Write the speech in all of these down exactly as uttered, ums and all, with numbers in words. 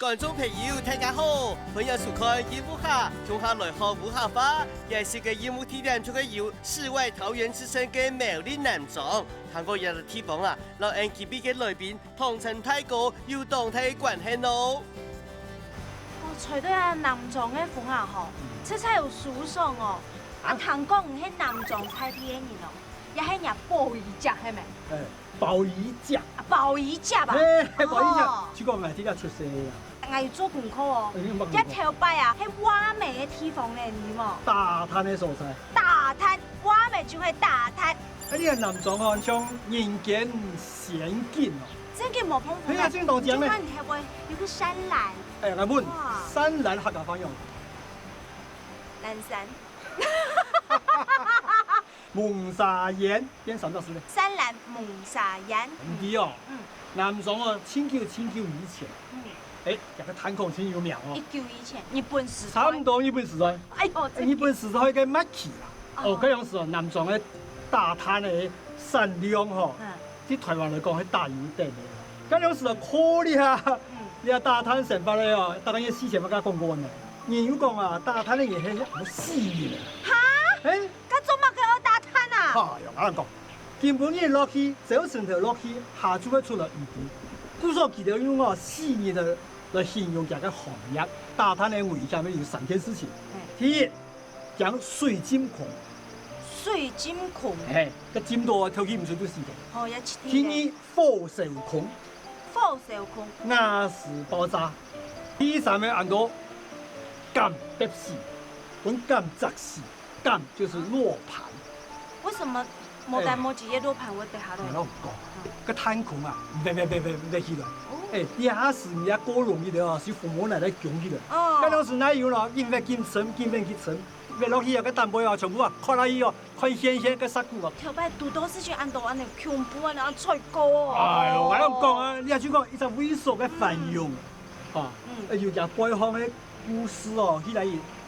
觀眾朋友，大家好！歡迎收看《音樂客》，共下來學客話。這集个音樂地點就係有世外桃源之稱个苗栗南庄。聽講這个地方啊，摎𠊎今晡日个來賓唐山大哥有當大个關係哦。哦，吹到啊南庄个風啊吼，實在有舒爽哦。啊，聽講你係南庄在地个人哦，也係若寶儀姐係無？欸，寶儀姐。啊，寶儀姐吧？欸，寶儀姐，哦。就講𠊎在這出世个啊。 𠊎有做功課哦，這頭擺啊，係畫眉个地方呢，你無？打探个所在。打探，畫眉就係打探。啊，你看南庄哦，像人間仙境哦。真个無碰碰。係啊，真當靚呢。你看你頭擺有個山巒。欸，𠊎問，哇。山巒客家話用？藍山。蒙沙岩，變三隻字呢？山巒蒙沙岩。毋知哦。嗯。南庄哦，盡久盡久以前，嗯。欸，這个炭礦盡有名哦。幾久以前，日本時代。差毋多日本時代。哎喲，欸，日本時代个末期啦。哦。哦，該當時哦，南庄个打炭个產量吼，嗯。在台灣來講係大有等个。該當時哦，靠這，嗯。這打炭生活个哦，大概有四千萬个講過呢。人有講啊，打炭个人係有死人个。哈？欸， 該做麼个愛打炭啊？哎喲，𠊎同你講，今晡日落去，朝晨頭落去，下晝會出來毋知。故所佢兜用哦死人來，來形容這个行業，打炭个危險有三件事情。嘿。第一，驚水浸空。水浸空？嘿，該浸到透氣毋出就死忒。哦，也一定个。第二，火燒空。火燒空。瓦斯爆炸。第三个安到柑嗶死，分柑嗶死。 柑就是落盤。為什麼無單無幾个落盤會跌下來？哎，𠊎同你講，嗯。該炭空啊，噦噦噦噦噦起來。哦。哎，這下時你也過容易了哦，是紅毛奶奶囥起來。哦。該當時哪有咯，緊搵緊伸，緊搵緊伸，搵落去啊，該蛋白啊，全部啊，看下去哦，看鮮鮮，該殺骨啊。頭擺堵到事情恁多恁呢，恐怖啊，恁衰過哦。哎喲，𠊎同你講啊，你也就講一隻微小个繁榮，嗯。啊，嗯。哎，有隻背後个故事哦，起來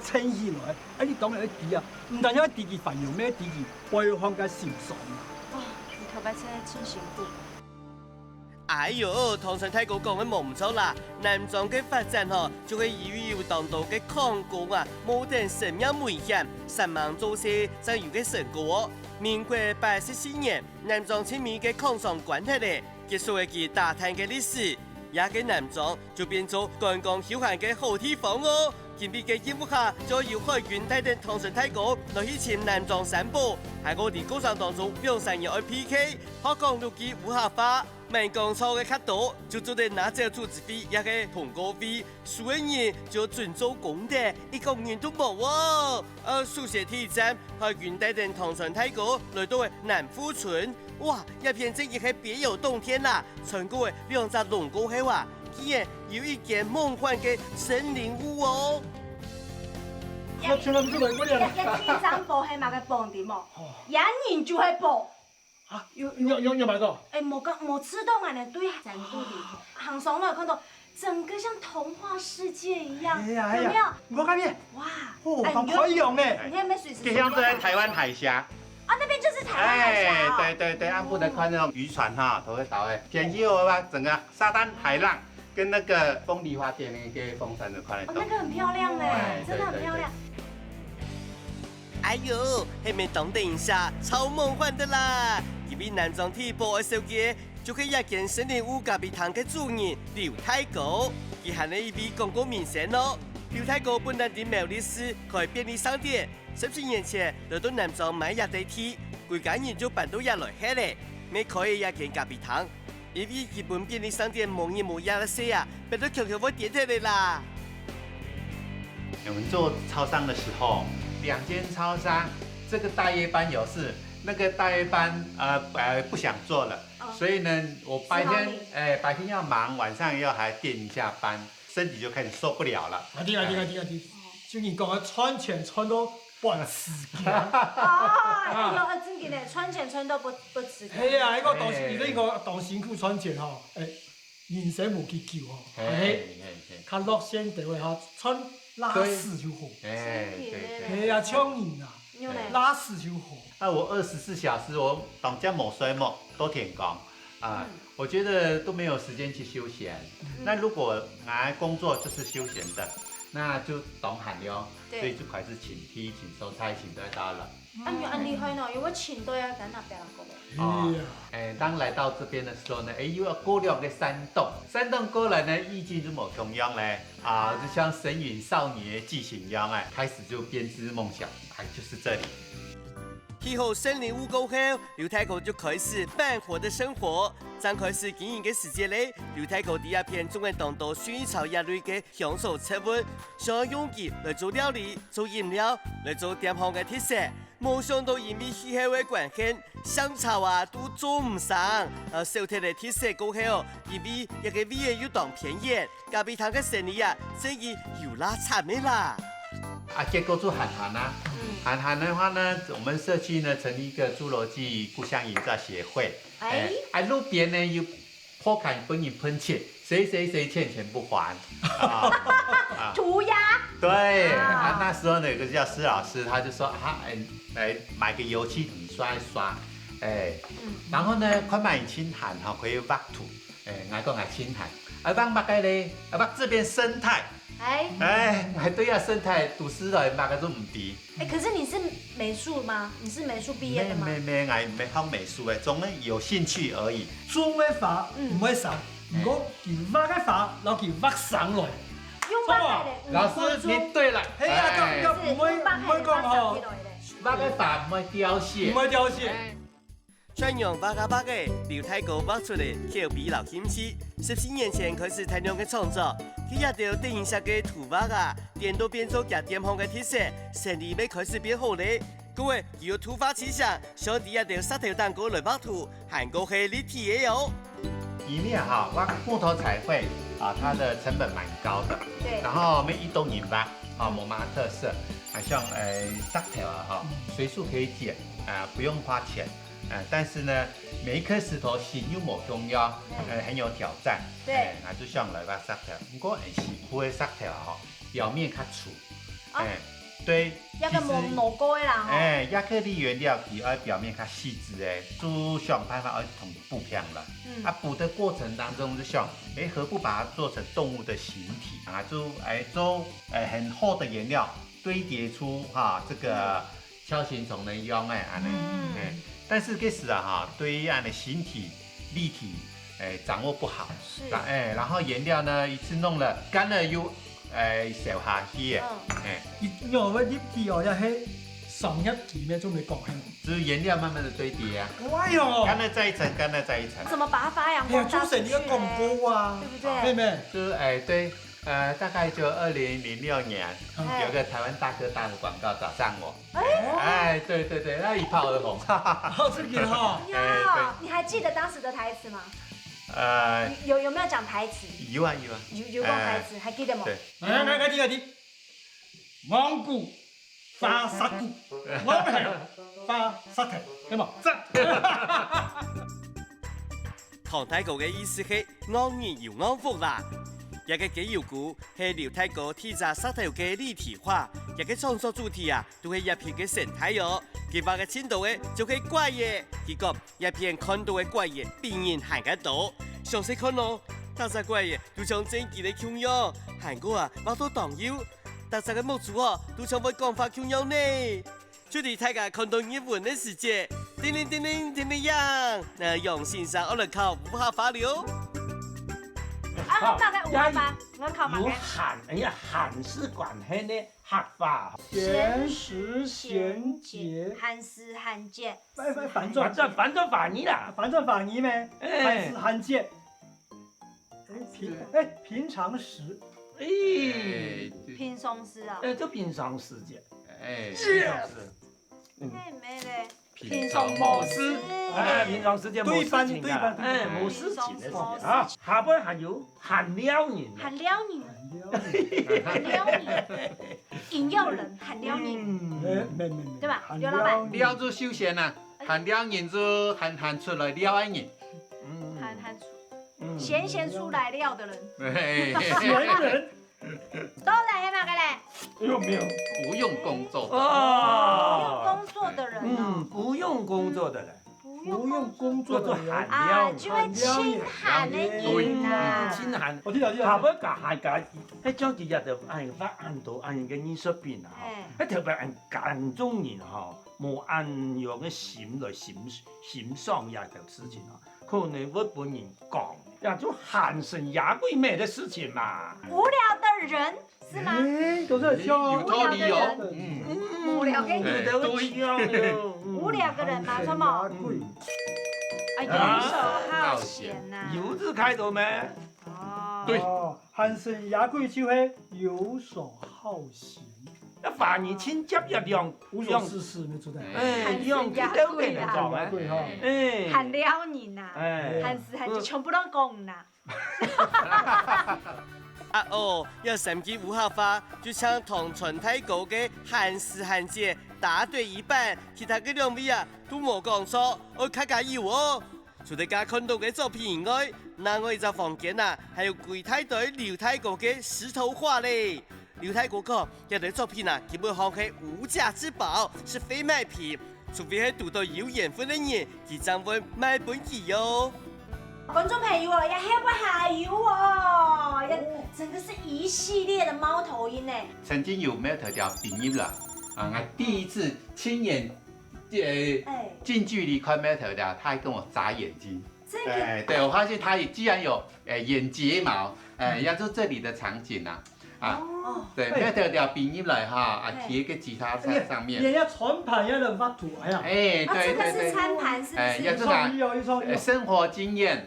撐起來。 哎，你當然愛知啊，毋單淨愛知佢繁榮，乜愛知佢背後个辛酸啊。啊，你頭擺真係真辛苦。哎喲，唐山大哥講个無毋著啦，南庄个發展吼，就係因為有當多个礦工啊，冒等生命危險，煞猛做事正有个成果哦。民國八十四年，南庄盡尾个礦場關忒咧，結束了佢打炭个歷史。 這个南庄就變做觀光休閒个好地方哦。今晡日个任務下，就由海軍帶等唐山大哥來去尋南庄三寶，還過在過程當中，兩儕人愛P K，學講六句客話，慢講錯个較多，就做得拿走主持位，也係通告位，輸个人就準做公道，一個人都無哦。呃，首先第一站，海軍帶等唐山大哥來到了南富村，哇，這片真係別有洞天啦！ 穿過了兩隻龍溝後啊，竟然有一間夢幻个森林屋哦！這全部都是我的。這，這地上寶係麼个寶，你知無？哦。這人就係寶。啊，有，有，有，有買過？哎，無講，無試到恁呢，對，真有道理。行上來看到，整個像童話世界一樣，哎呀，哎呀，有沒有？我看見。哇，哦，哎，好開揚呢。你看，你看，沒水池。就像在台灣海峽。 啊，那邊就是台灣海峽哦。哎，對，對，對，暗晡來看那種漁船哈，都會倒哎，天氣好啊，整個沙灘、海浪跟那個風力發電那個風扇都看得到。哦，那個很漂亮呢，哎，真的很漂亮。對，對，對。哎喲，係毋係當得人惜，超夢幻的啦！今晡日南庄第一寶愛紹介，就係這間森林屋咖啡廳个主人劉大哥。佢還係一位廣告明星哦。劉大哥本來在苗栗市開便利商店， 十四年前來到南庄買這垤地，歸家人就搬到這來歇咧。乜開了這間咖啡廳，因為佢分便利商店無日無夜个洗啊，變到強強會跌忒咧啦。我們做超商的時候，兩間超商，這個大夜班有事，那個大夜班，呃，呃，不想做了。哦。所以呢，我白天，知道你。哎，白天要忙，晚上又還輪一下班，身體就開始受不了了。啊，對啊，對啊，對啊，對啊。 就你講个賺錢賺到不辭工。哦，哎喲，哎，真个呢，賺錢賺到不，不辭工。係啊，該個當時，哎。你講當辛苦賺錢吼，哎，人生無幾久吼，嘿，哎，嘿，嘿。較樂線个話吼，賺拉屎就好。哎，對，對，對。係啊，像人啊，有呢。拉屎就好。啊，我二十四小時，我當家無睡目，到天光。啊，我觉得都没有时间去休闲。那如果拿来工作就是休闲的，那就当閒了，对所以就开始请地、请收菜、请多少了。啊，你恁厲害呢，有冇請到啊？敢那表哥？哦，哎，当来到这边的时候呢，哎，又要过两个山洞，山洞过来呢，意境就无同样嘞。啊，就像神隐少女的剧情一样，哎，开始就编织梦想，哎，就是这里。起好森林屋过后，劉大哥就开始慢活的生活。正开始经营个时节咧，劉大哥在这片种个当多薰衣草叶类个香草植物，想要用佢来做料理、做饮料、来做店方个特色。无想到因为气候个关系，香草啊都种毋生，呃，少忒个特色过后，因为一个位仔又当偏远，咖啡厅个生意啊，生意又拉惨个啦。啊，结果就闲闲啊，闲闲的话呢，我们社区呢成立一个侏罗纪故乡营造协会，哎哎，啊路边呢又破开分人喷钱，谁谁谁欠钱不还，啊，涂鸦，对，啊啊那时候呢有个叫施老师，他就说啊，哎，来买个油漆泥刷一刷，哎，然后呢，看买清谈哈，可以挖土，哎，来讲啊清谈，啊挖么个嘞，啊挖这边生态，哎哎，还对啊，生态都市来挖个都唔知。哎，可是你是美术吗？你是美术毕业的吗？没没没，哎，没学美术哎，总有兴趣而已。種个花毋會生，毋過佢挖个花，摎佢挖生來。用挖个嘞，老师，你对了，係啊，哎咁又毋會毋會講吼，挖个花唔會凋谢毋。會凋谢。像樣挖啊挖个，劉大哥挖出个口碑摎興趣。十四年前開始大量个創作，佢也就等於寫个圖畫啊，顛倒變做佢店方个特色，生意也開始變好咧。各位，佢有突發奇想，想在這兜石頭頂高來畫圖，還過係立體个哦。因为哈，挖木头彩绘啊，它的成本蛮高的，对然后没一多人挖，啊，没嘛特色，啊像呃石头啊哈，随处可以捡啊，不用花钱，呃，但是呢，每一颗石头形又没重要，呃，很有挑战，对哎，那就像来挖石头，不过很辛苦的石头哈，表面较粗，啊哎，对，要个磨其实磨过的啦吼。哎，亚克力原料佢愛表面較细致个，就想办法愛同布片了。嗯啊，补的过程当中就想，哎，何不把它做成动物的形体啊？就哎做哎很厚的颜料堆叠出哈这个锹形虫的样哎，安尼。嗯哎，但是这时啊哈，对于安尼形体立体哎掌握不好，是哎，然后颜料呢一次弄了干了又哎少下去哎，嗯哎，你用个立體哦，也係商業機密，做毋得講係無？就是颜料慢慢的堆叠啊。哎哟，干了再一层，干了再一层。怎么把它发扬哎呀，光大出去嘞？就成一个廣告啊，对不对？妹妹，就是哎对，呃，大概就二零零六年，哎有个台湾大哥大的广告找上我，哎哎，对对对，那一炮而红，哈哈哈。好，这个哈，呀，你还记得当时的台词吗？呃，有有没有讲台词？有啊有啊，有有讲台词，还记得吗？对，来来来，快点快点，罔顧花殺顧，罔顧花殺頭，對無？讚。唐大哥个意思係戇人有戇福啦。這个雞油菇係劉大哥第一隻石頭个立體畫，這个創作主題啊，都係這片个生態哦。佢畫个盡多个就係怪仔，佢講這片看到个怪仔比人還較多。詳細看哦，逐隻怪仔都像真實个共樣，還過啊畫到當幼，逐隻个目珠哦都像會講話共樣呢。 就在大家看到日文个時節，叮鈴叮鈴叮鈴響，那楊先生愛來考烏客話了。啊，我大概五萬八，我考嘛有个。閒，哎呀，閒時關係呢，客話。閒時閒節，閒時閒節，反反反反正正反正反你啦。反正反你咩？哎閒時閒節，哎平哎平常時，哎，哎，平常时啊，哎，就平常時節，哎，平常時，妹妹嘞，平常无事，哎，平常時節無事情對半對半啊，哎，無事情个時節啊。下背還有閒撩人，閒撩人，閒聊閒撩人，引誘人，閒撩人，嗯，哎，沒沒沒，對吧閒劉老闆聊撩就休闲啊，閒撩人就閒閒出來撩个人，嗯閒閒出，嗯閒閒出來撩的人，哎，閒人，到底係麼个嘞？哎呦沒有不用工作的，哦，工作的人哦嗯，，不用工作的人，不不用工作的人。啊，就會清閒个人啊。對，清閒。我知道，知道。下尾加下加，迄種其實就恁發恁多恁个藝術品啊，哎。迄特別恁感動人吼，無恁樣个心來欣欣賞這條事情啊，可能會分人講，也就閒神野鬼魅个事情嘛。無聊的人是嗎？哎，都是笑啊。有道理哦。無聊个人。嗯。無聊个人。哎，對。無聊个人嘛，什麼？嗯。啊，游手好閒呐。游字開頭咩？哦。對。哦，閒神野鬼就係游手好閒。那反而親切一兩，無所事事，沒出來。哎，兩句都可以講啊。閒神野鬼哈。哎。閒了人呐，哎。閒時閒就全部都講啦。 啊哦，這三句烏客話，就像同傳大哥个閒時閒節打對一半，其他个兩位啊，都無講錯，愛加加油哦！除了剛看到个作品以外，另外一隻房間啊，還有歸大堆劉大哥个石頭畫咧。劉大哥講，這類作品啊，基本上係無價之寶，是非賣品。 除非係堵到有緣分个人，佢正會賣分佢喲。觀眾朋友哦，也係會下油哦，也整個是一系列的貓頭鷹呢。曾經有貓頭鳥飛入來，啊，我第一次親眼，呃，哎。近距離看貓頭鳥，牠還跟我眨眼睛。真的？哎，對，我發現牠也居然有，呃，眼睫毛，哎，嗯。也就這裡的場景啊。 啊，哦。對，哎。貓頭鳥飛入來哈，啊，哎。貼一個吉他上，上面。連，連要餐盤也能畫圖，哎呀。哎，啊，對，這個是，對，對。餐盤是不是？哎，也是拿，有創意哦，有創意哦。呃，生活經驗，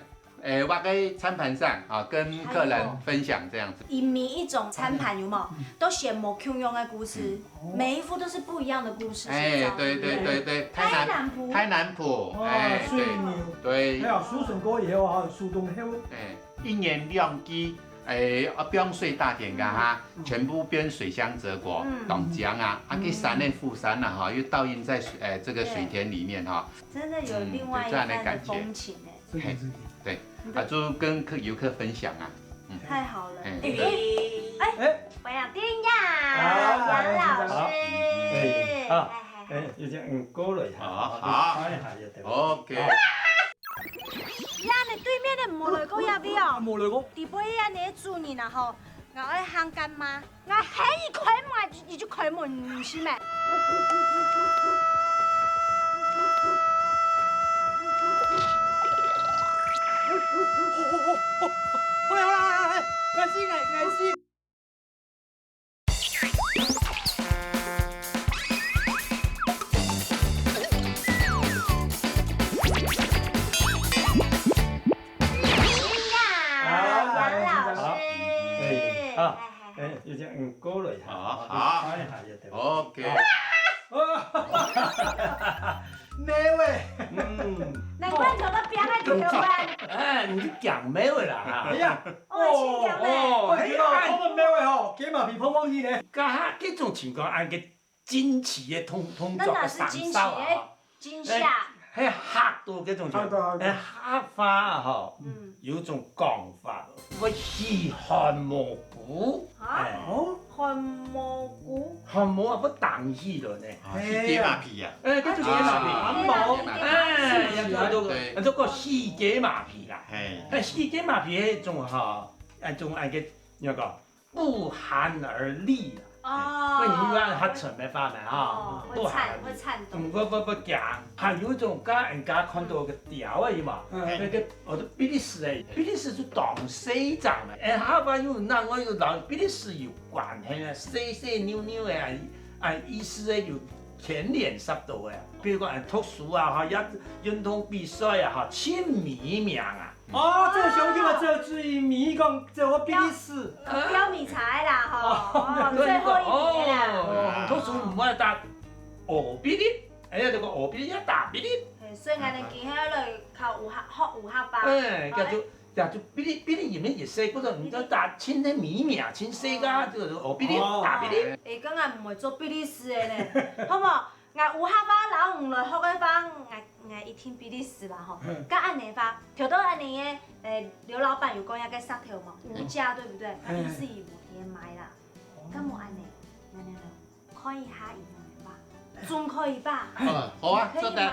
哎，畫個餐盤上，啊，跟客人分享這樣子。佢每一種餐盤有沒有，嗯。都寫無共樣个故事，嗯。每一幅都是不一樣的故事，哎，是這樣，對，對，對，對，對，對不對？太南，太南埔。太南埔，哇，哎，水牛。對。對。還有收成過以後，還有收冬後。哎。 一年兩季，哎，啊，放水打田个哈，嗯。全部變水鄉澤國，嗯。當靚啊，啊，嗯。去山內富山啊，哈，又倒映在水，哎，這個水田裡面哈。對。真的有另外一番的風情哎。嗯，有這樣的感覺。嘿，對，啊，就跟客，遊客分享啊，嗯。太好了。哎，哎，哎，哎。我要聽呀，啊，楊老師。哎，啊，哎，哎，哎。哎，有請，嗯，過來一下，好，好。看一下就對了。OK。好。 呀，你對面个無來過這位哦。無來過。底背呀，你个主人啊吼，𠊎愛喊乾媽，𠊎喊佢開門，佢就開門，毋係咩？喂，喂，喂，喂，𠊎先，𠊎，𠊎先。 啊，楊老師。好。哎，啊，哎，哎，哎。哎，有請，嗯，過來一下。好，好。看一下就對了。OK。啊。 貓仔。嗯。難怪頭殼邊个就有關。哎，你就講貓仔啦，哈。哎呀，哦，真講咧。哦，哦，哎呀，講到貓仔吼，雞嫲皮膨膨去呢。該下這種情況，恁个驚奇个通，通常个聲效啊，那哪是驚奇，哎，驚嚇。哎，嚇到這種情況，嚇到，嚇到。哎，客話啊，吼，嗯。有種講法，會起汗毛菇，啊？哎。哦。 汗毛菇。汗毛啊，會彈起來呢。啊，嘿啊。起雞嫲皮啊。哎，這種雞嫲皮。啊，汗毛，起雞嫲皮。哎，也叫做，對。也叫做起雞嫲皮啦。嘿。哎，起雞嫲皮那種哈，那種那個，那個不寒而栗啊。哦。哎，你一般較沉的話呢，哈，哦，不寒而栗。會顫，會顫抖。嗯，不，不，不講。還有一種，剛剛人家看到个鳥而已嘛，嗯。那個 哦，這比利時誒，比利時就當細隻嘛。誒，客話又另外又摎比利時有關係啊，細細溜溜誒，啊，意思誒有牽連煞到誒。比如講，誒，讀書啊，哈，也運動比賽啊，哈，盡美名啊。哦，這个相信啊，這个最美講，這个比利時。呃，標米茶啦，吼，哦，哦，對，最後一名啦。哦，讀書毋會打，哦，比利，哎呀，這个哦，比利要打比利。嘿，所以𠊎等今日來考有客，學有客話。哎，叫做 呀，就比利，比利裡面也細，或者你就打親的米米啊，親細个，哦。這个哦，比利，哦。打比利。誒，剛剛毋會做比利時的呢，好無？𠊎有客話摎你來學个話，𠊎，𠊎一定比利時啦吼。嗯。該恁呢話，頭到恁呢个，誒，劉老闆有講一個石頭嘛，嗯。無價，對不對？嗯。該意思佢無錢買啦。哦。該無恁呢，恁呢呢？ 看一下佢能吧，總可以吧？嗯，好啊，可以嗎？做得。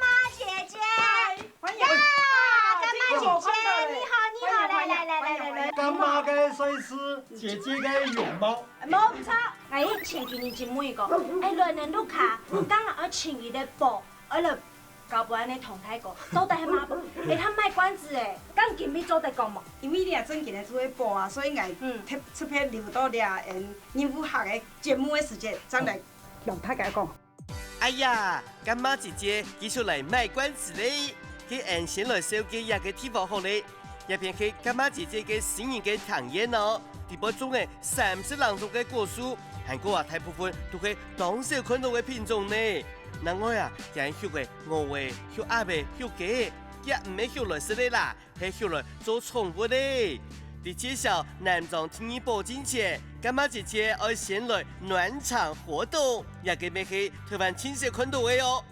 媽姐姐。哎，歡迎。呀，乾媽姐姐，你好，你好，來，來，來，來，來，來。乾媽个帥氣，姐姐个容貌。無毋著，𠊎以前今日節目講，哎，來人屋下，講愛請一個寶，愛來交分恁呢同大哥，到底係麼寶？哎，佢賣關子誒，講今日做得講無？因為你也正經个做个寶啊，所以𠊎嗯特特別留到這，嗯，任務下个節目个時間，正來摎大家講。 哎呀，乾媽姐姐繼續來賣關子咧！該𠊎先來紹介這個地方好咧。這片係乾媽姐姐个私人个庭園哦，裡背種了三十零種个果樹，還過啊大部分都係當少看到个品種呢。另外啊，還畜个鵝仔、畜鴨仔、畜雞仔，這毋係畜來食个啦， 係畜來做寵物咧。在介紹南庄第二寶之前，乾媽姐姐愛先來暖場活動，這個乜係臺灣盡少看到个哦。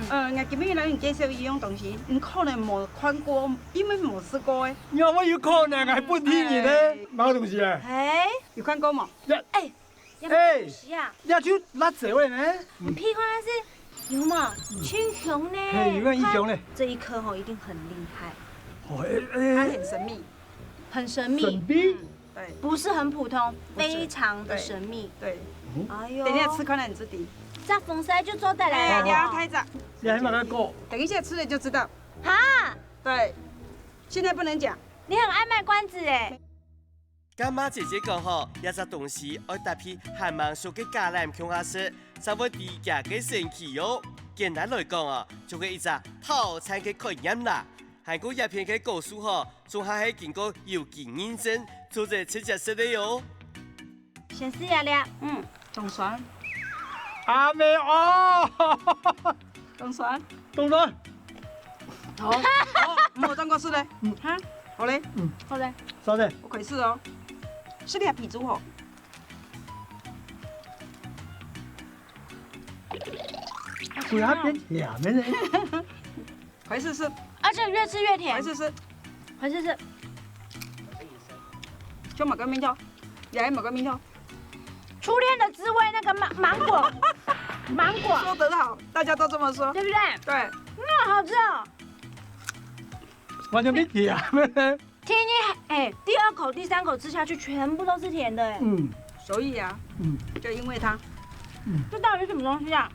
呃，𠊎今日來你介紹一樣東西，你可能無看過，因為無食過誒。仰會有可能，𠊎本地人呢？哎。麼个東西啊？哎，有看過無？呀。哎， 哎，是啊，這就辣椒个呢。你鼻看下是，有無？清香呢。嘿，有啊，清香呢。這一顆吼一定很厲害。哦，哎，哎，它很神秘。很神秘。神秘？嗯，對。不是很普通，不是。非常的神秘。對。對。哎喲。等一下吃看看你自己。這風扇就做得來了。哎，你要開着。你還蠻會講。等一下吃了就知道。哈？對，現在不能講。你很愛賣關子哎。 乾媽姐姐講吼，這隻東西愛搭配還吂熟个橄欖共下食，正會知佢个神奇哦。簡單來講哦，就係一隻套餐个概念啦。還過這片个果樹吼，總下係經過有機認證，做得直接食个哦。先試一下。嗯，當酸。阿妹哦！當酸。當酸。 好，好，毋好轉過食咧。嗯。哈？好咧。嗯。好咧。收咧。我開始哦。食這鼻珠吼。為啥變甜个呢？開始食。而且越吃越甜。開始食。開始食。就麼个味道？也係麼个味道？ 初戀的滋味，那個芒，芒果，芒果，說得好，大家都這麼說。對不對？對。嗯，好吃哦。完全變甜了。第一，哎，第二口、第三口吃下去，全部都是甜的，哎。嗯。所以啊，嗯，就因为它，嗯，这到底是什么东西啊？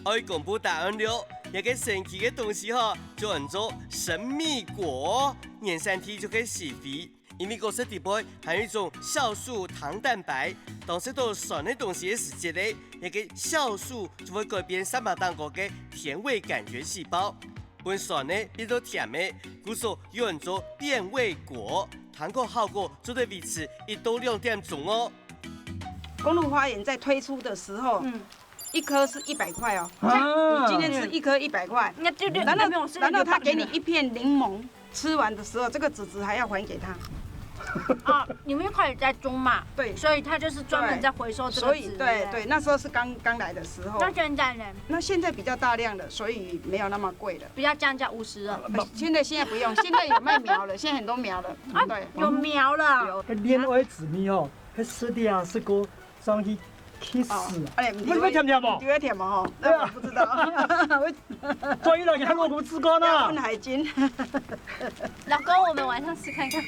愛公布答案了，這个神奇个東西吼，就安做神秘果。原產地就係西非，因為果實底背含有一種酵素糖蛋白，當食到酸个東西个時節咧，這个酵素就會改變舌嫲頂高个甜味感覺細胞，分酸个變做甜个，故所又安做變味果。糖果效果做得維持一到兩點鐘哦。公路花園在推出的时候，嗯，一颗是一百块哦。啊，你今天吃一颗一百块，那就六，然后，那不用吃，然后他给你一片檸檬，吃完的时候，这个籽籽还要还给他。啊，你们一开始在种嘛，对，所以他就是专门在回收这个籽，所以对，对，那时候是刚刚来的时候。那现在呢？那现在比较大量了，所以没有那么贵了。不要降价五十了。呃，现在现在不用，现在有卖苗了，现在很多苗了。啊，对，有苗了。有。該戀愛滋味哦，該食个啊，食个上去kiss啊。哦，哎，你以为，你以为甜甜不？你以为甜不吼？对啊。那我不知道。我，所以人家老公子哥呢？要问海军。老公，我们晚上试看看。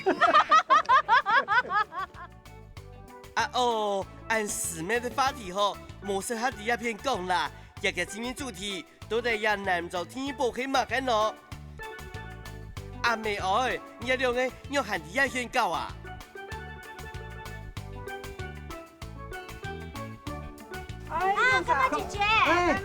啊哦，恁私密个話題吼，無適合在這片講啦。今日个今日主題 到底這南庄第二寶係麼个呢？阿妹哀，你兩个仰還在這圈搞啊？哎，啊，幹嘛姐姐？哎，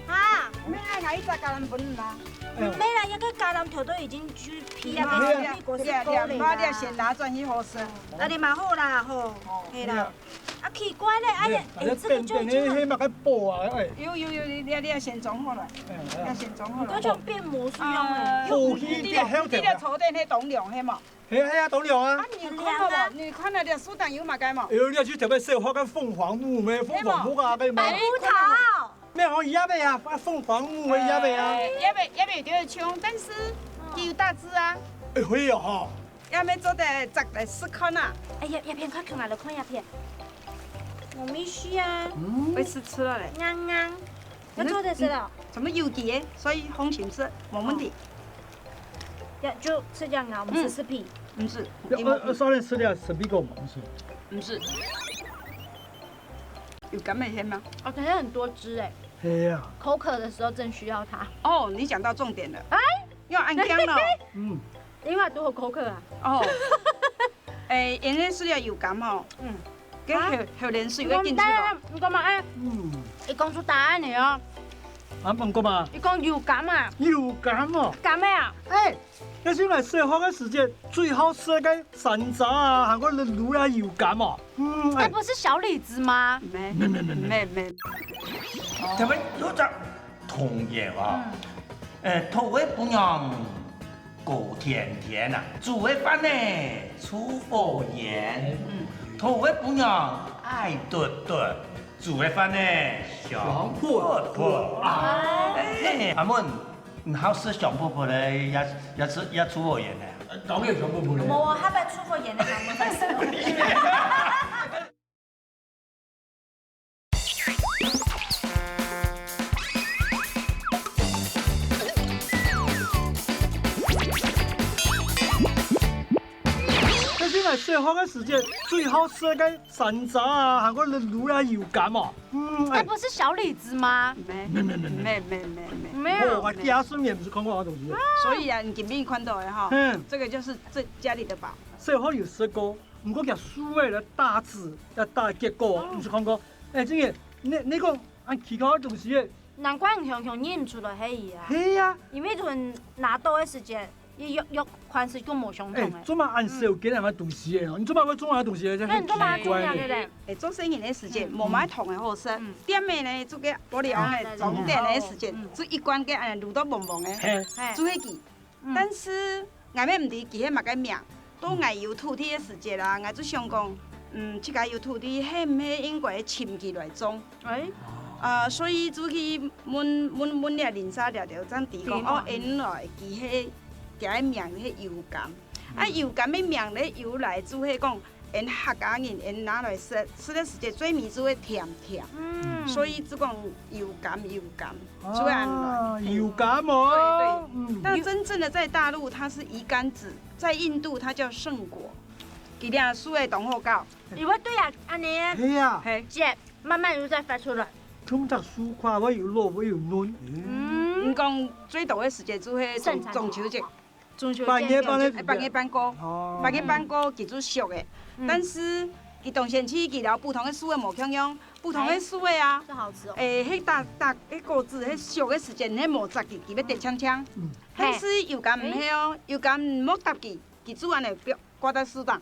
啊，你愛拿一隻橄欖分你嗎？沒啦，該个橄欖頭都已經去劈啊，啊，被果實勾了啦。你先拿轉去好食。啊，你嘛好啦，吼，係啦。 啊，奇怪咧，哎呀，哎，這個就已經很，等等，那麼个薄啊，哎。有有有，你你你先裝好來，哎，哎。你先裝好來。你就變魔術樣了。呃，後天變好聽啊。你你你你坐等那當涼，係無？係啊，係啊，當涼啊。啊，你有看到無？很涼啊。你看到這樹頂有麼个無？哎喲，你要去特別小學个鳳凰木咩？鳳凰木啊，該嘛。白葡萄。沒有，葉仔啊，鳳凰木个葉仔啊。哎，葉仔，葉仔有點像，但是佢有大隻啊。哎，會哦，吼。 也無做得摘來食看啊。哎呀，這片快看啊，來看這片。我們需要。嗯。會試吃了咧。啱啱。要做得食了。嗯，怎麼有機的？所以放心食，無問題。哦。要就吃這樣啊，我們吃吃皮。嗯。毋係，要，呃，呃，少點吃點，吃皮狗嘛，毋係。毋係。有感覺鮮嗎？哦，可是很多汁哎。係啊。口渴的時候正需要它。哦，你講到重點了。哎。 要恁樣咯。嗯。因為都有口渴啊。哦。哎，因為係有柑吼。嗯。跟後，啊？後面係有个進出咯。你講嘛，哎，嗯。你講出答案了哦。啊，問過嗎？你講有柑啊。有柑哦。柑的啊。哎，該係𠊎細漢个時節最好食个山楂啊，還過滷啊有柑哦。嗯，哎。該不是小李子嗎？沒，沒，沒，沒，沒。沒，沒。特別有隻 童謠啊。嗯。呃，討个餔娘過天天啊，煮个飯呢，臭火煙。嗯。討个餔娘矮嘟嘟，煮个飯呢，香噴噴啊。哎。哎，阿妹，你好食香噴噴个，也，也臭，也臭火煙个？呃，當然香噴噴个。無，下擺臭火煙个，阿妹才食。該係𠊎細漢个時節最好食个山楂啊，還過滷啊有柑哦。嗯，哎。該不是小李子嗎？沒，沒，沒，沒，沒。沒，沒，沒。沒有，哦，𠊎第二十年毋係看過這東西。所以啊，你今晡日看到个哈，嗯。這個就是這家裡的寶。細漢有食過，毋過佢樹仔个大子，也大結果，哦。毋係看過。哎，這個，你，你講，恁奇怪个東西， 難怪你雄雄認毋出來係佢啊。係啊。因為佢拿到个時節，佢約，約款式都無相同个。哎，做麼恁少見恁个東西个哦？你做麼會種恁个東西个？那你做麼種恁个咧？哎，做生意个時節，嗯。無買糖个好食，嗯。店个呢，做个玻璃个，啊，裝店个時節，嗯。做一罐个，哎，滷到黃黃个，嘿。嘿。做个佢。 嗯。但是𠊎也毋知佢係麼个名，到𠊎有土地个時節啦，𠊎就想講，嗯，自家有土地，係毋係應該尋佢來種？哎。啊，所以就去問，問，問這鄰舍這兜，正知講，知講。哦，原來佢係，佢个名係油柑。啊，嗯。油柑个名个由來就係講， 𫣆客家人，𫣆拿來食，食个時節嘴尾就會甜甜。嗯。所以就講油柑，油柑，哦，就會恁樣。油柑哦。對，對。嗯。但真正的在大陸，它是魚柑子，在印度它叫聖果。佢這樹仔當好搞。因為對啊，恁呢，係啊，係，節慢慢又再發出來。像隻樹桍，會有老會有嫩。嗯，你講最多个時節就係中，中秋節。中秋節，半夜半夜，半夜半過，哦，半夜半過佢就熟个。嗯，但是佢當然係佢摎普通个樹仔無共樣，普通个樹仔啊，這好吃哦。誒，係搭，搭，該果子，係熟个時節，你係無摘佢，佢會跌青青。嗯，但是油柑毋係哦，油柑莫搭佢，佢就恁呢掛在樹頂。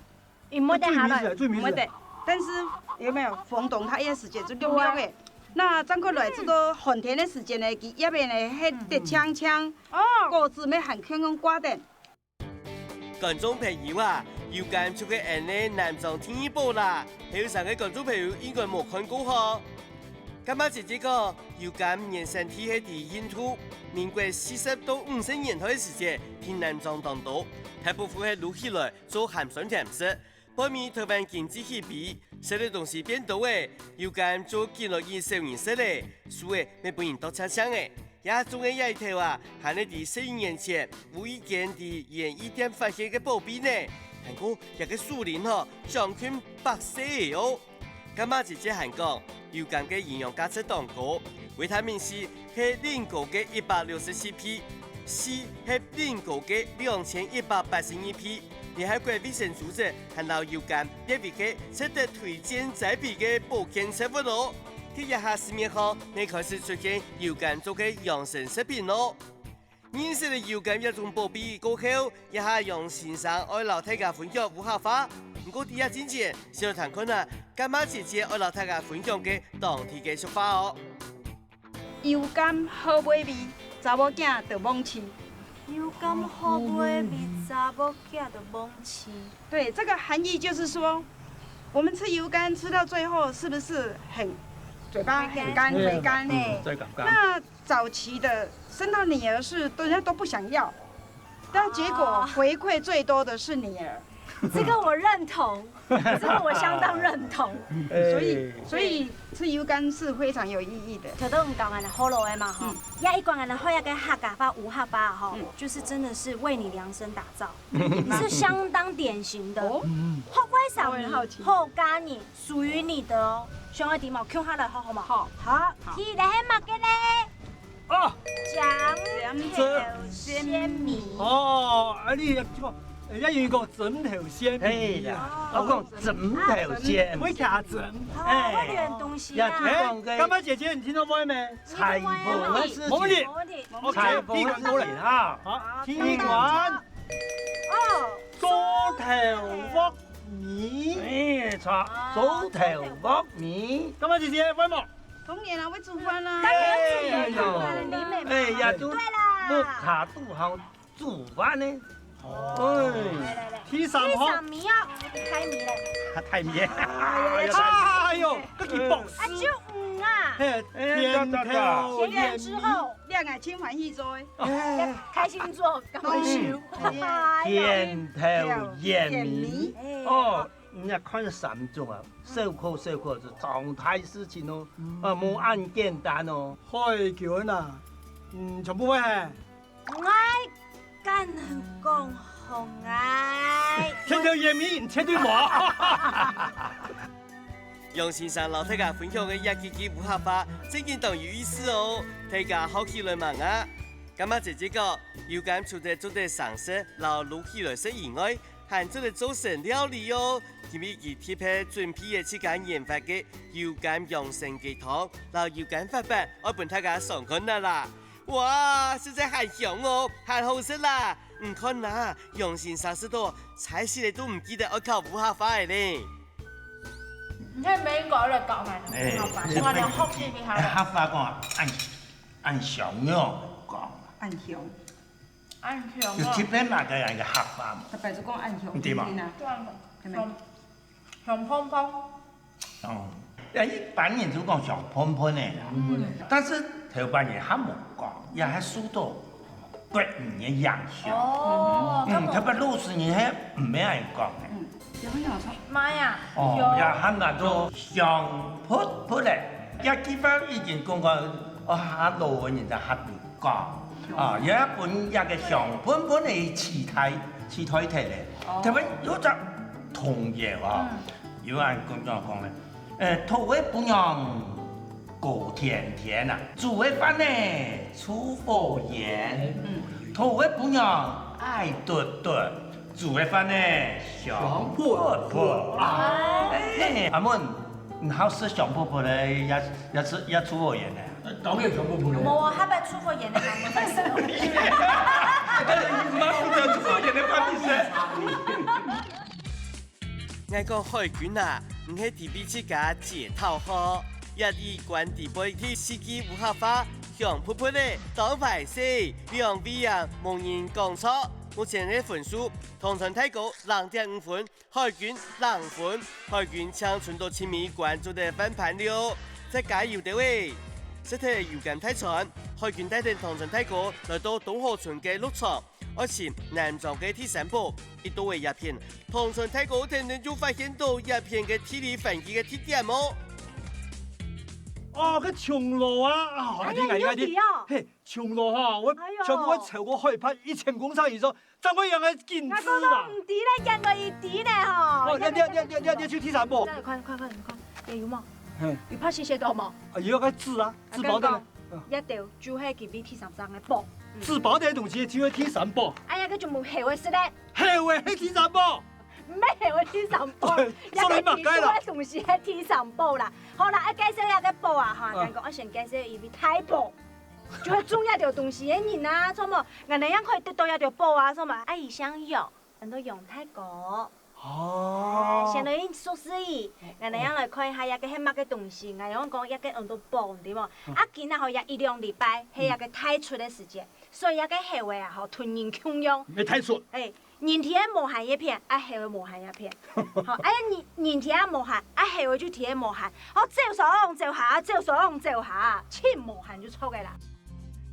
你摸得下來，最尾係，最尾係，摸得。但是有沒有風動，它一時間就溜溜个。那正過來，這個寒天个時間呢，佢葉仔呢，係跌青青，哦，果子乜還共樣掛等。觀眾朋友啊，油柑就係恁呢南庄第二寶啦，後生个觀眾朋友應該無看過吼。柑仔姐姐講，油柑原生地係在印度，民國四十到五十年代个時節，在南庄當多，大部分係擼起來做鹹酸甜食。 背尾臺灣經濟起飛，食个東西變多了，油柑就緊來分少人食了，樹仔乜分人剁淨淨了。這種个野頭啊，還係在十一年前，無意間在園藝店發現个寶貝呢。還過這個樹齡吼，將近百歲了哦。柑仔姐姐還講，油柑个營養價值當高，維他命C係恁高个一百六十七倍，C係恁高个兩千一百八十二倍， 聯合國衛生組織還摎油柑列為个值得推薦栽培个保健食物哦。在這下市面項，也開始出現油柑做个養生食品哦。認識了油柑這種寶貝過後，這下楊先生愛摎大家分享無客話。毋過在這進前，先來聽看啊，柑仔姐姐愛摎大家分享个當地个俗話哦。 油柑好尾味，查某囝就罔飼。油柑好尾味，查某囝就罔飼。對，這個含義就是說，我們吃油柑吃到最後，是不是很，嘴巴很乾，回甘？回甘。嗯，嘴乾乾。那早期的生到女兒是人家都不想要，但結果回饋最多的是女兒。哦。這個我認同。 這個我相當認同。所以，哎。所以吃油柑是非常有意義的。頭先你講个好老个嘛吼，嗯。也一講个好一個客家話、無客話吼，嗯。就是真的是為你量身打造，嗯。是相當典型的。哦。嗯。好，為什麼？我很好奇。好，家人屬於你的哦，想愛點哦，共下來好，好嗎？好。好，好。第一個係麼个呢？ 哦，豇豆餡米。哦，啊，你這個，人家有一個枕頭餡米。係啦，哦。我講枕頭餡。會卡枕。哦，哎。會軟東西啊。呀，就講个。哎，柑仔姐姐，你聽到無呢？裁縫个事情。無問題。無問題。OK，裁縫个事情哈。好，第一關。哦。豬頭鑊米。哎，著，哦，豬頭鑊米。柑仔姐姐，會無？ 當然啦，會煮飯啦。當然會煮飯啦，哎喲，你妹妹。哎呀，就，對啦。屋下都好煮飯呢。哦。哎。來，來，來。第三項。第三名哦，第三名嘞。第三名。哎呀，哎喲，這個博士。啊，就五啊。嘿，哎，甜豆甜豆之後，戀愛清歡喜做。哎。開心做，感覺羞。嗯。哎呀。甜豆餡米。哎。哦。 人家看三種啊，小可小可就重大事情哦，嗯。啊，無恁簡單哦。海軍啊，嗯，全部會嘿。𠊎敢講好𠊎。甜豆餡米，絕對無。楊先生摎大家分享个這幾句無客話，正經當有意思哦！大家學起來吂啊？柑仔姐姐講，油柑除忒做得生食摎滷起來食以外， 還做得做成料理哦。今晡日佢特別準備个自家研發个油柑養生雞湯，摎油柑發粄，愛分大家嚐看啊啦！哇，實在還香哦，還好食啦！你看啊，楊先生食到，差息仔都毋記得愛考無客話仔咧。你看美國來搞嘛，哎，無客話，我連學習你還，哎，客話講，恁，恁香哦，講。恁香。 恁香啊！有特別麼个樣个客話無？大家就講恁香，對嘛？對啊，對無？香，香噴噴。哦，哎，一般人就講香噴噴个啦。嗯。但是頭擺人還無講，也還受到國語个影響。哦，嗯，較無。特別老實人係毋會恁講个。嗯，有沒有錯？媽呀，哦，有。也還拿做香噴噴个，這句話已經講過，哦，較老个人才還會講。 啊，也分這個香噴噴个取代，取代忒咧。哦。特別有隻童謠啊，有恁樣講咧，呃，討个餔娘過天天啊，煮个飯呢臭火煙，討个餔娘矮嘟嘟，煮个飯呢香噴噴啊。哎，阿文，你好食香噴噴个也也是也臭火煙呢？當然香噴噴个。無，下擺臭火煙个飯毋好食。毋好食臭火煙个飯你食。 𠊎講海軍啊，毋係在為自家解套吼，這一關裡背第四句無客話，香噴噴个，當壞勢，兩位啊，無人講著。目前个分數，唐山大哥零點五分，海軍零分，海軍淨伸到盡尾關就得翻盤了，再加油兜仔！食忒油柑大餐，海軍帶等唐山大哥來到東河村个鹿場， 愛尋南庄个第三寶，一到仔這片，唐山大哥定定就發現到這片个地理環境个特點哦。哦，該松露啊，啊，哎呀，你有知哦？嘿，松露吼，𠊎哎喲全部愛超過海拔一千公尺以上，正會養个景緻啊。𠊎講都毋知咧，養个一知咧吼。哦，你你你你你你去第三寶。快快快，你看，也有無？嘿，有拍謝謝到無？啊，有个紙啊，紙包的。 一兜就係佢位第三隻个寶。紙包个東西就係第三寶。哎呀，該全部係會食咧。係會係第三寶。毋係係會第三寶，對，所以嘛，該啦。該東西係第三寶啦。好啦，愛介紹這个寶啊，哈，啊。人講愛先介紹一位大寶，就係種這兜東西个人啊，著無？𠊎等樣可以得到這兜寶啊，著無？啊，佢姓楊，安到楊大哥。 哦。哎，先來認識佢，𠊎等樣來看一下，這个係麼个東西。𠊎等講這个安到寶，對無？啊，今仔吼，這一兩禮拜係這个大出个時節，所以這个係會啊，吼，同人共樣。愛大出。哎，人體个無限一片，啊，係會無限一片。吼，哎，人人體个無限，啊，係會就體个無限。吼，照上照下，照上照下，盡無限就著个啦。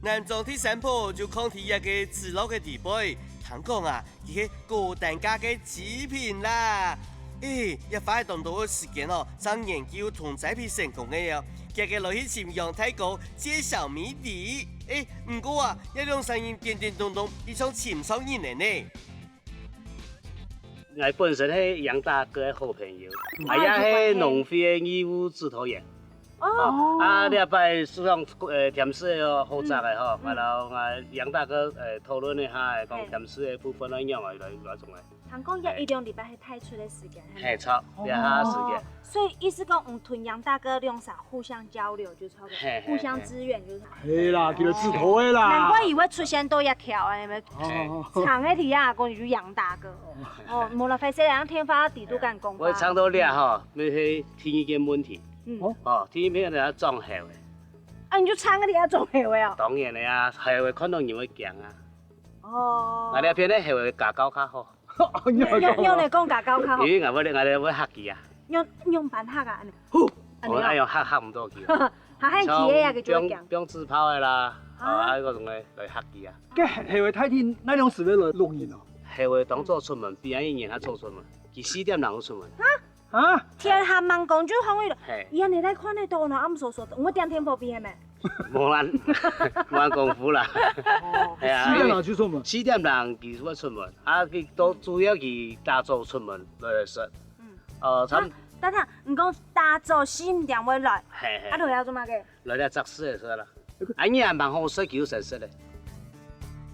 南庄第三寶就囥在這个紙落个裡背，聽講啊，佢係高單價个極品啦。誒，也花了當多个時間哦，正研究同栽培成功个哦，遽遽來去尋楊大哥揭曉謎底。誒，毋過啊，這兩儕人顛顛倒倒，一像尋上癮了呢。 𠊎本身係楊大哥个好朋友，嗯。啊，也係農會个義務指導員。哦。啊，這擺市場，呃，甜食个好食个吼，嗯。𠊎摎𠊎楊大哥，呃，討論一下，講嘿。甜食个部分愛仰般來，來，來種个。聽講這一兩禮拜係大出个時間，係無？嘿，著，這下時間。哦。 所以意思講，嗯，同楊大哥兩儕互相交流就差不多，嘿，嘿，互相支援就差不多。係啦，佢就指導个啦。難怪佢會出現到這條，哎，哦。長个題啊，講你就楊大哥。哦，無啦，壞勢，讓電話底都敢講吧。𠊎唱到這吼，嗯。那係第二个問題。嗯。哦。哦，第一个問題愛裝好个。啊，你就唱个，你愛裝好个哦。當然了呀，好个看到人會驚啊。哦。𠊎這片呢，好个家教較好。 仰，仰，仰般講家教較好？因為𠊎會，𠊎會嚇佢啊。仰，仰般嚇啊？恁樣。呼！恁樣哦。𠊎愛用嚇，嚇毋到佢啊。嚇，嚇佢个啊，佢就會驚。放，放紙炮个啦，啊。啊，該種个來嚇佢啊。該係會大體哪量時會來錄音哦？係會當早出門，比恁樣較早出門，佢四點零就出門。啊？ 啊？天還吂光就䟘去了。嘿。佢恁樣來看得到呢，暗疏疏，有無點電火俾佢咩？無恁，無恁功夫啦。哦。係啊，四點零就出門。四點零佢會出門，啊，佢都主要佢打早出門來食。嗯。哦，差不多。啊，等下，你講打早四五點會來，嘿，嘿。啊，來這做麼个？ 來這摘柿仔食啦。恁樣也蠻好食，佢有成色咧。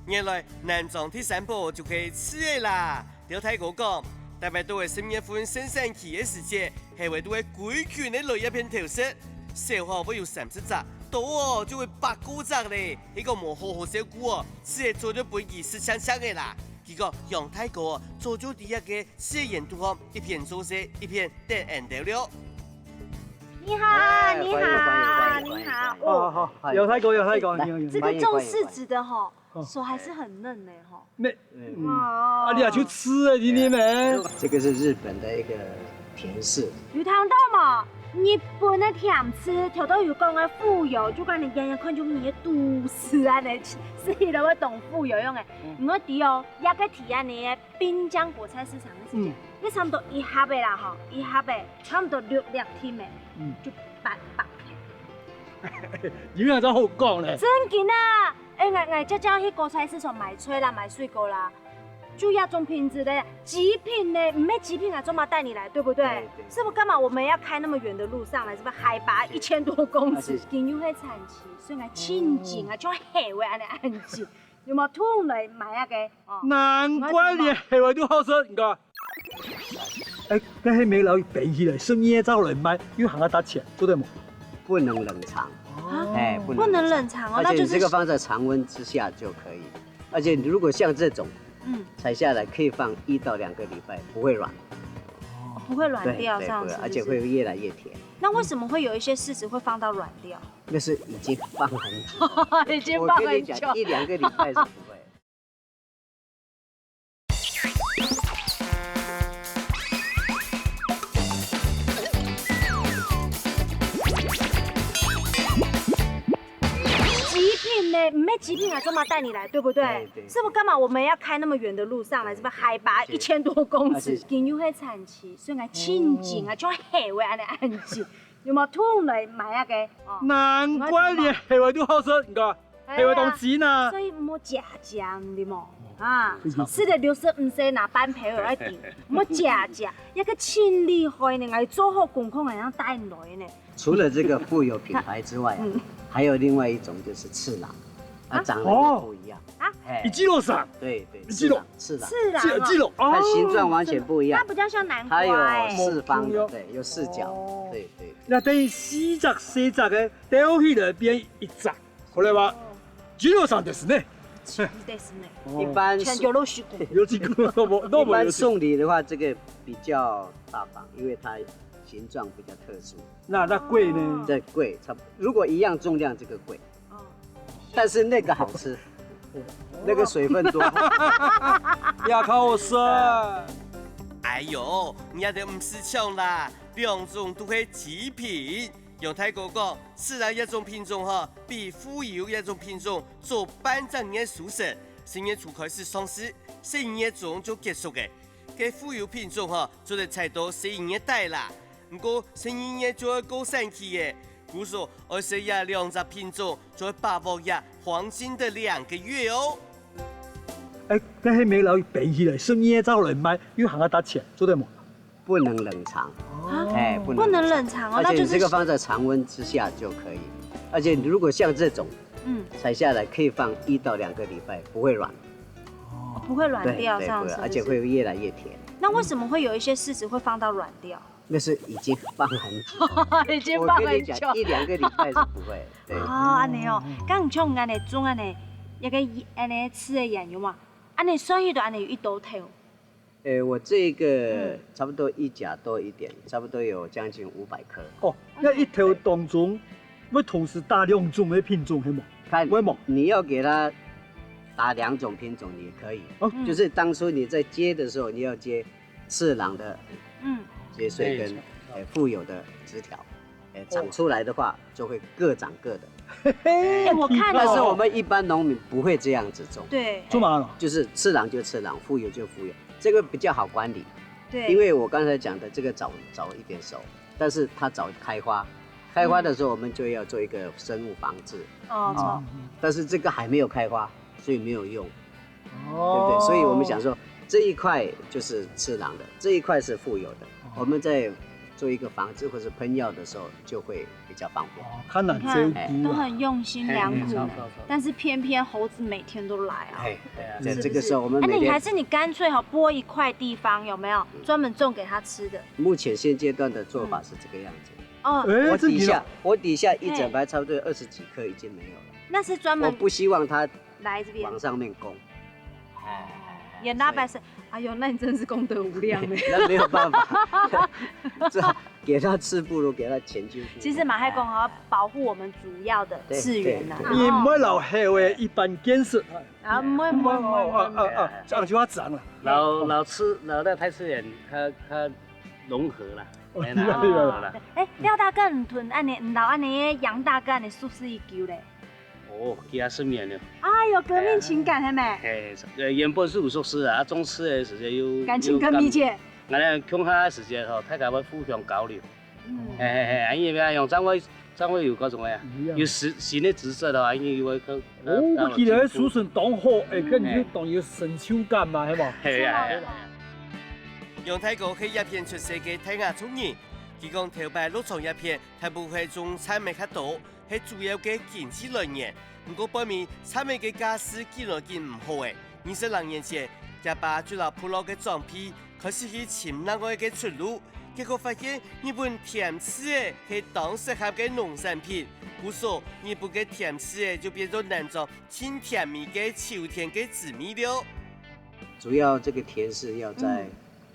原來南庄第三寶就係柿仔啦！劉大哥講，大概到了十月份盛產期个時節，係會都會歸群个來這片偷食，少吼會有三十隻，多哦就會百過隻咧。係講無好好照顧哦，柿仔早就分佢食淨淨个啦。結果楊大哥哦，早就在這个 食園肚項，一片做事，一片等𠊎兜了。你好，哎，你好，歡迎，歡迎，歡迎，你好。歡迎，歡迎。哦，好，好，有太高，有太高，有，有。這個種柿子的吼，歡迎，歡迎。哦。手還是很嫩的吼。沒，嗯。哇。啊，你也去吃啊，你，你們。這個是日本的一個甜柿。有聽到無？日本的甜柿，頭頭有講个富有，就講你遠遠看就你的肚屎啊，你，所以都會懂富有用的。嗯。你愛知哦，這個提案呢， 濱江果菜市場个時間，嗯。該差不多一盒个啦吼，一盒个差不多六粒添个，嗯。就八百。有哪有恁好講咧？真个啊！哎，𠊎，𠊎常常去果菜市場買菜啦，買水果啦。就這種品質的極品呢，毋係極品啊，做麼帶你來，對不對？對，對。是不是幹嘛我們要開那麼遠的路上來？是不是海拔一千多公尺？而且，今日係產期，所以𠊎盡緊啊，像後尾恁樣恁緊，有無？突然來買那個，哦，難怪連後尾都好食，你看。哎，該係無摎佢冰起來，十二月正來賣，又還較值錢，做得無？不能冷藏。啊？哎，不能冷藏。不能冷藏哦，而且你這個放在常溫之下就可以。那就是，而且如果像這種，嗯，採下來可以放一到兩個禮拜，不會軟。哦，不會軟掉，對，對，這樣是不是？不會，而且會越來越甜。那為什麼會有一些柿子會放到軟掉？那是已經放很久了。已經放很久。我跟你講，一兩個禮拜是不會。 極品呢，毋係極品啊，做麼帶你來，對不對？對，對。是不是幹嘛我們要開那麼遠的路上來？是不是海拔一千多公尺？而且，今日係產期，所以𠊎盡緊啊，像後尾恁樣恁緊，有無？突然來買那個，哦，難怪連後尾都好食，你看。 係會當真啊。所以莫假假，對無？啊，食到六十五歲拿半杯仔愛頂，莫假假，一個盡厲害呢，𠊎做好功課，𠊎正帶你來呢。除了這個富有品牌之外啊，嗯。還有另外一種就是次郎，啊，啊？長得又不一樣。哦。啊？哎，一郎さん。對，對，一郎。次郎，次郎。次郎哦。它形狀完全不一樣。它比較像南瓜欸。它有四方的，對，有四角，哦。對，對。那等於四隻細隻个鬥起來變一隻。 これは、二郎さんですね。ですね。一般，全よろしく。よろしく、どうも、どうもよろしく。一般送禮的話，這個比較大方，因為它形狀比較特殊。那，那貴呢？這貴，差不多。如果一樣重量，這個貴。哦。但是那個好吃，那個水分多。也較好食。哎喲，你也得毋使搶啦，兩種都係極品。 楊大哥講，次郎這種品種吼，比富有這種品種早半隻月收成，十月初開始上市，十一月中就結束个。該富有品種吼，做得採到十一月底啦。毋過十二月就愛過產期个，故所愛食這兩隻品種，就愛把握這黃金的兩個月哦。哎，該係無摎佢冰起來，十二月正來賣，又還較值錢，做得無？ 不能冷藏。啊？哎，不能冷藏。不能冷藏哦，而且你這個放在常溫之下就可以。那就是，而且如果像這種，嗯，採下來可以放一到兩個禮拜，不會軟。哦，不會軟掉，對，對，這樣是不是？不會，而且會越來越甜。那為什麼會有一些柿子會放到軟掉？那是已經放很久了。已經放很久。我跟你講，一兩個禮拜是不會。對。哦，恁樣哦，嗯。該你像恁樣種恁樣，一個恁樣柿仔園有無？恁樣算起來恁樣有幾多頭？ 誒，我這個，嗯，差不多一甲多一點，差不多有將近五百棵。哦，該一頭當中，會同時打兩種个品種，係無？看，會無？你要給它打兩種品種也可以，哦。就是當初你在接的時候，你要接次郎的，嗯，接穗跟，誒，富有的枝條。 哎，長出來的話，就會各長各的。嘿嘿，哎，我看哦。但是我們一般農民不會這樣子種。對。做麼个？就是次郎就次郎，富有就富有，這個比較好管理。對。因為我剛才講的這個早，早一點熟，但是它早開花，開花的時候我們就要做一個生物防治。嗯。哦，哦。但是這個還沒有開花，所以沒有用。 對不對？哦。所以我們想說，這一塊就是次郎的，這一塊是富有的，哦。我們再做一個防治或是噴藥的時候，就會比較方便。哦，較難照顧啊。你看，都很用心良苦，嘿，嘿，是，是，是。但是偏偏猴子每天都來啊。嘿，對啊。是不是？這，這個時候我們每天，哎，那你還是你乾脆哈，撥一塊地方，有沒有？嗯。專門種給牠吃的。目前現階段的做法是這個樣子。嗯。哦。哎，我底下，真的哦。我底下一整排差不多有二十幾棵已經沒有了。嘿。那是專門我不希望牠來這邊。往上面攻。哎，也那白色，所以，哎呦，那你真的是功德無量呢。那沒有辦法，只好給牠吃，不如給牠錢進去。其實嘛，還講好要保護我們主要的次元吶。對，對，對。你毋好摎後尾一般建設。啊，毋會，毋會，毋會，毋會，毋會。啊，啊，啊，這樣就要講了。摎，摎次，摎該大自然，它，它融合啦。哦，哎，融合啦。哎，廖大哥，你同恁樣，你摎恁樣楊大哥恁樣熟識已久咧？ 哦，幾下十年了。哎喲，革命情感係無？嘿，呃，原本是有熟識啊，啊，種柿个時節又，感情更密切。又感，𠊎等共下个時節吼，大家會互相交流。嗯，嘿嘿嘿，恁樣樣，正會正會有該種个啊，有新新个知識咯，恁樣又會更哦，我記得該書生當好，哎，跟你就當有成就感嘛，係無？係啊，係啊。楊大哥係這片出世个大雅族人，佢講頭擺落場這片，大部分種田个較多，係主要个經濟來源。毋過背尾田个價數緊來緊毋好欸，二十零年前，厥爸就摎部落个長輩 開始去尋另外个出路，結果發現日本甜柿仔係當適合个農產品，故所日本个甜柿仔就變做南庄盡甜美个秋天个滋味了。主要這個甜柿要在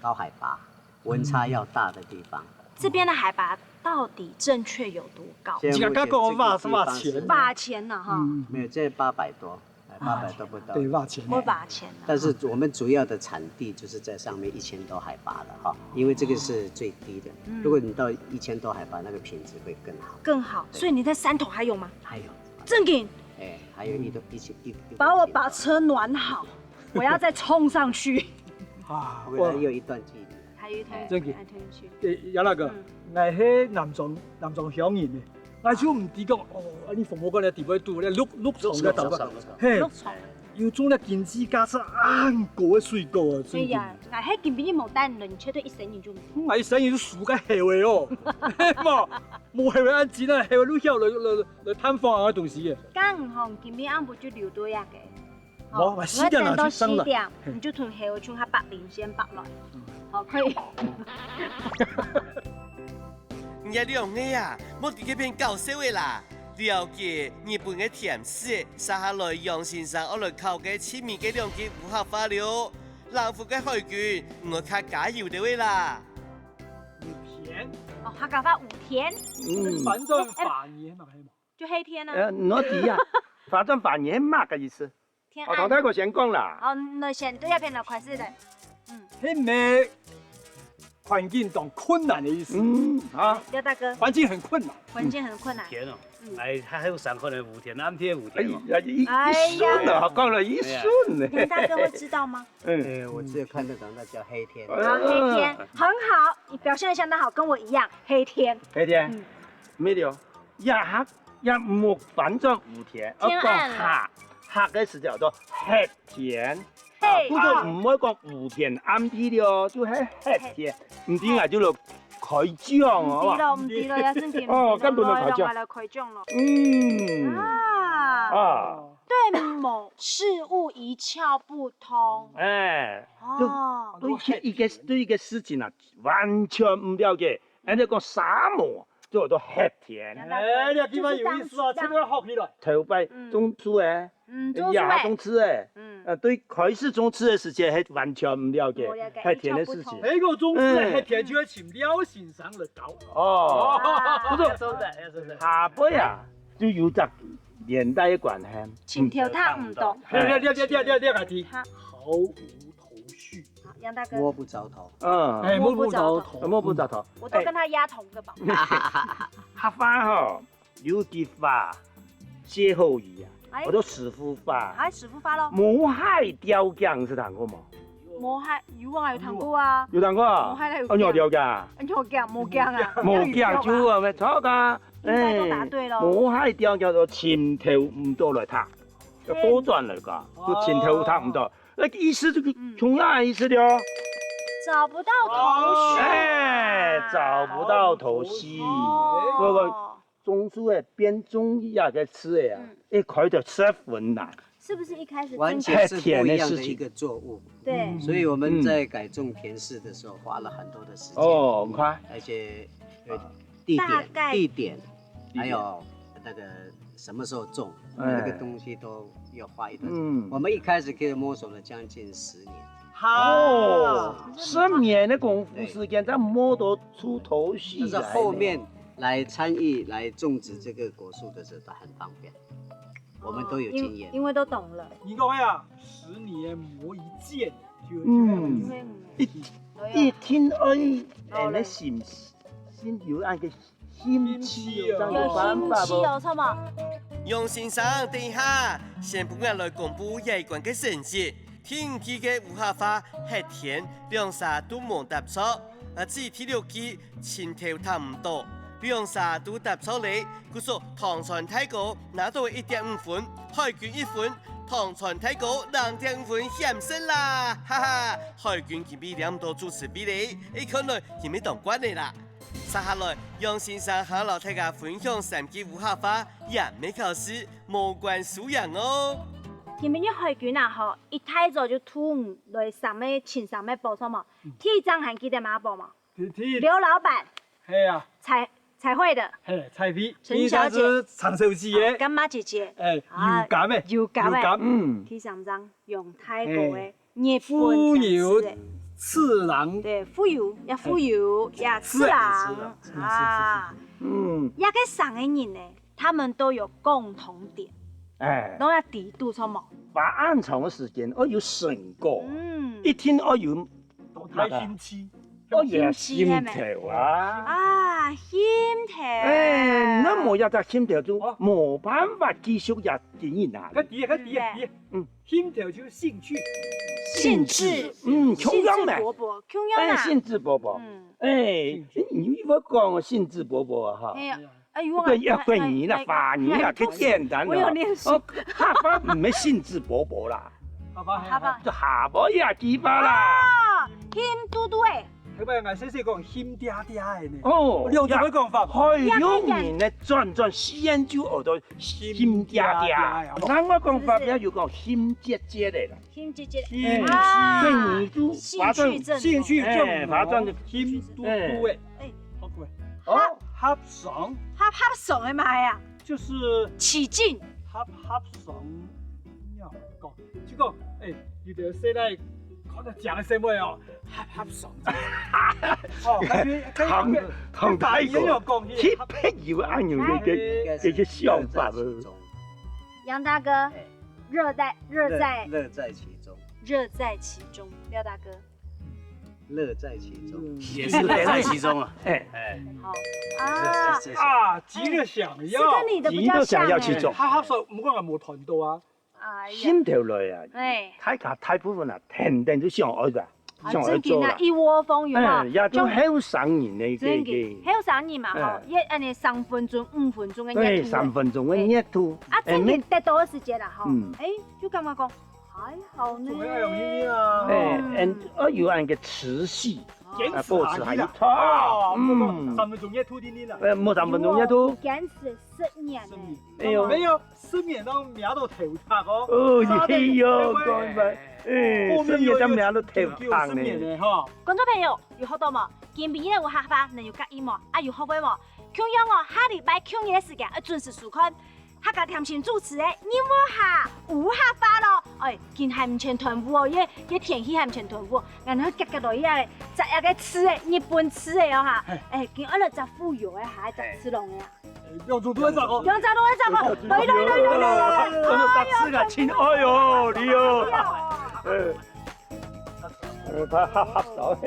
高海拔、溫差要大的地方。這邊的海拔到底正確有多高？現在目前這個地方是八千呢哈，沒有，這八百多。 八百都不到。對，八千。我八千了。但是我們主要的產地就是在上面一千多海拔了哈，因為這個是最低的。如果你到一千多海拔，那個品質會更好。更好，所以你在山頭還有嗎？還有，正經，哎，還有一多一千一。把我把車暖好，我要再衝上去。啊，我們還有一段距離。還有一段，正經還有一段去。誒，楊大哥，𠊎係南庄南庄鄉人呢，𠊎就毋知講哦，啊你紅毛柑个地位度，你綠綠蟲个地位，嘿，綠蟲。有種个經濟價值恁高个水果啊，所以啊，𠊎係今晡日無帶你了，你絕對一生你就無。我一生就輸个後个哦，嘛，無後个恁緊啊，後个路曉來來來探訪啊東西个。剛好今晡日暗晡就留到遐个。我我四點等到拿去上了。四點，你就同後个從下北領先北來。好，可以。你兩个啊，莫在該片搞笑个啦！了解日本个甜柿，接下來楊先生愛來考个盡尾个兩句烏客話了。冷酷个海軍，毋愛較加油兜仔啦！五田，哦，客家話五田，反轉法語嘛，係無？就黑天啊。呃，我知啊，反轉法語係麼个意思？天哦，唐大哥先講啦。好，那先對這片來開始的。係無環境當困難个意思。嗯，啊，廖大哥，環境很困難。環境很困難。天哦，哎，還有三個人五天，暗天五哎天哦。呀，一一哎呀順了，講了一順呢。田大哥會知道嗎？嗯，哎，我只有看得懂，那叫黑天。好，黑天很好，你表現得相當好，跟我一樣，黑天。黑天嗯，沒有，也客也莫翻轉五天，要講天暗了客，客个時節叫做黑天。嘿，不過毋會講五天暗地了，就係黑天，毋知𠊎就來開獎唔知哦。咯，唔知咯，也真係哦，根本就開獎來來開獎咯。嗯，啊，啊，對某事物一竅不通。哎，就哦，對一個對一個事情啊，完全毋了解，人家講啥無，就叫做黑天。哎，這地方有意思啊，這個學起來。頭擺種樹誒，嗯，做出也來，種樹誒，嗯，呃，對開始種樹个時節係完全毋了解無了解黑天个事情。哎，我種樹个黑天就愛請廖先生來教。哦，啊不過收在，要收在。下背啊，就有隻連帶个關係。請調他唔懂。哎，這這這這這這題，他毫無頭緒。好，楊大哥，摸不着頭。嗯，哎，摸不着頭。摸不着頭。我都跟他押同一個寶。客話吼，有句話歇後語啊，哎叫做師傅話。哎，師傅話咯。毛蟹吊頸，你識聽過無？毛蟹，有啊，有聽過啊。有聽過啊？毛蟹有哦，有吊頸啊？有講，無講啊。無講就啊，無錯啊。應該都答對咯。毛蟹吊頸就尋頭毋到來䌈，要倒轉來講，就尋頭䌈毋到。那意思就同樣的意思的哦。找不到頭緒。哎，找不到頭緒。哦不不，種樹个變種一樣个樹个啊，一開頭十分難。是不是一開始完全是不一樣的一個作物，對，所以我們在改種甜柿的時候花了很多的時間，哦，你看，而且有地點、大概地點，還有那個什麼時候種，哎那個東西都要花一段時間。嗯我們一開始可以摸索了將近十年，哦，十年的功夫時間，才摸得出頭緒來呢。但是後面來參與來種植這個果樹的時候，都很方便，我們都有經驗。因為都懂了。你講呀，十年磨一劍，就嗯因為一一聽哎，哎，那心心有那個心氣哦，這樣有辦法不？有心氣哦，什麼？楊先生，等一下，先分𠊎來公布這一關个成績。第一題个烏客話黑天，兩儕都無答著。啊，至於第六句，盡頭聽毋到，兩儕都答著咧，故所唐山大哥拿到一點五分，海軍一分，唐山大哥零點五分險勝啦！哈哈，海軍今晡日領毋到主持位咧，一看來今晡日當慣个啦。接下來，楊先生還摎大家分享三句烏客話，也毋係考試，無關輸贏哦。今晡日海軍啊吼，一大早就同你來三個，請三個寶，著無？第一張還記得麼个寶無？第，第一，劉老闆，係啊，彩，彩繪的，係，彩繪。陳小姐，第一張係陳小姐个，好，柑仔姐姐，哎，啊，油柑个，油柑个，油柑。嗯。第三張，楊大哥个，哎，日本富有，天使个。次郎。對，富有，也富有，也次郎，次郎，次郎，啊。是，是，是，是。嗯。這个三個人呢，他們都有共同點。哎。攏愛知，著無？花恁長个時間，愛有成果。嗯。一定愛有 太興趣。哦，也興趣係無？興趣啊。啊，興趣。哎，那麼這隻興趣就無辦法繼續也經營啊。較知啊，較知啊，知啊。嗯。興趣就係興趣。興致，嗯，共樣呢。興致勃勃，共樣啊。哎，興致勃勃。嗯。哎，興趣。你，你會講興致勃勃啊，哈。哎呀， 哎，有啊，對，要對你啦，哎，哎，華語啦，哎，較簡單啦。我有念書。哦，下巴毋係興致勃勃啦。下巴係，下巴。就下巴也幾巴啦。啊，興嘟嘟欸。下巴𠊎細細講興嗲嗲欸呢。哦，有兩種講法。還有人呢，轉轉時間就學到興嗲嗲。興嗲嗲欸，哦。另外講法，是，是。也有講興結結个啦。 興結結，哎，啊，對，你就興趣正濃。興趣正濃，哎，發展的，興嘟嘟欸。哎，好，各位。哦，合，合爽。合，合爽个麼个啊？就是起勁。合，合爽，仰講，就講，哎，有兜細倈看到靚个細妹哦，合，合爽。哦，感覺，感覺，唐，唐大哥，感覺有講起，特別有恁樣个，个，个，个想法哦。 楊大哥，哎。樂在，樂在，樂，樂在其中。樂在其中，廖大哥。樂在其中。嗯。也是樂在其中啊。哎。哎。好。啊。是，是，是，是。啊，急著想要。這跟你的比較像欸。急著想要去做。哎，合，合爽，毋過𠊎無談到啊。哎呀。心頭來啊，哎。大家大部分啊，天天都想愛个。 啊，像恁樣做啦。真緊啊，一窩蜂，有沒有？嗯，也就後生人个，真緊，个，个。後生人嘛，吼，哎。也恁樣三分鐘、五分鐘个熱度。對，三分鐘个熱度。哎。啊，真緊得到个時節啦，吼。嗯。哎，就感覺講，還好呢。做得還容易啊。哎，嗯。嗯，要有恁个持續，堅持下去啦。啊，保持下去。啊，嗯。無講三分鐘熱度定定啦。哎，無三分鐘熱度。堅持十年呢。十年。哎喲。沒有。 十年當摸到頭大哦。哦，係喲，講法，哎，十年當摸到頭大呢。十年呢，吼。觀眾朋友，有學到無？今晡日个烏客話，你有合意無？啊，有學會無？共樣哦，下禮拜共樣个時間，愛準時收看客家甜心主持个任務下烏客話咯。哎，今還毋曾斷烏哦，這，這天氣還毋曾斷烏哦，𠊎等遽遽來這个，摘這个刺个，日本刺个哦哈。嘿。哎，今愛來摘富有个，還摘刺龍个啊。嘿。 兩種都會摘哦。兩隻都會摘哦。來，來，來，來，來，來，來。哎喲，哎喲，哎喲，哎喲。呃，他哈哈笑。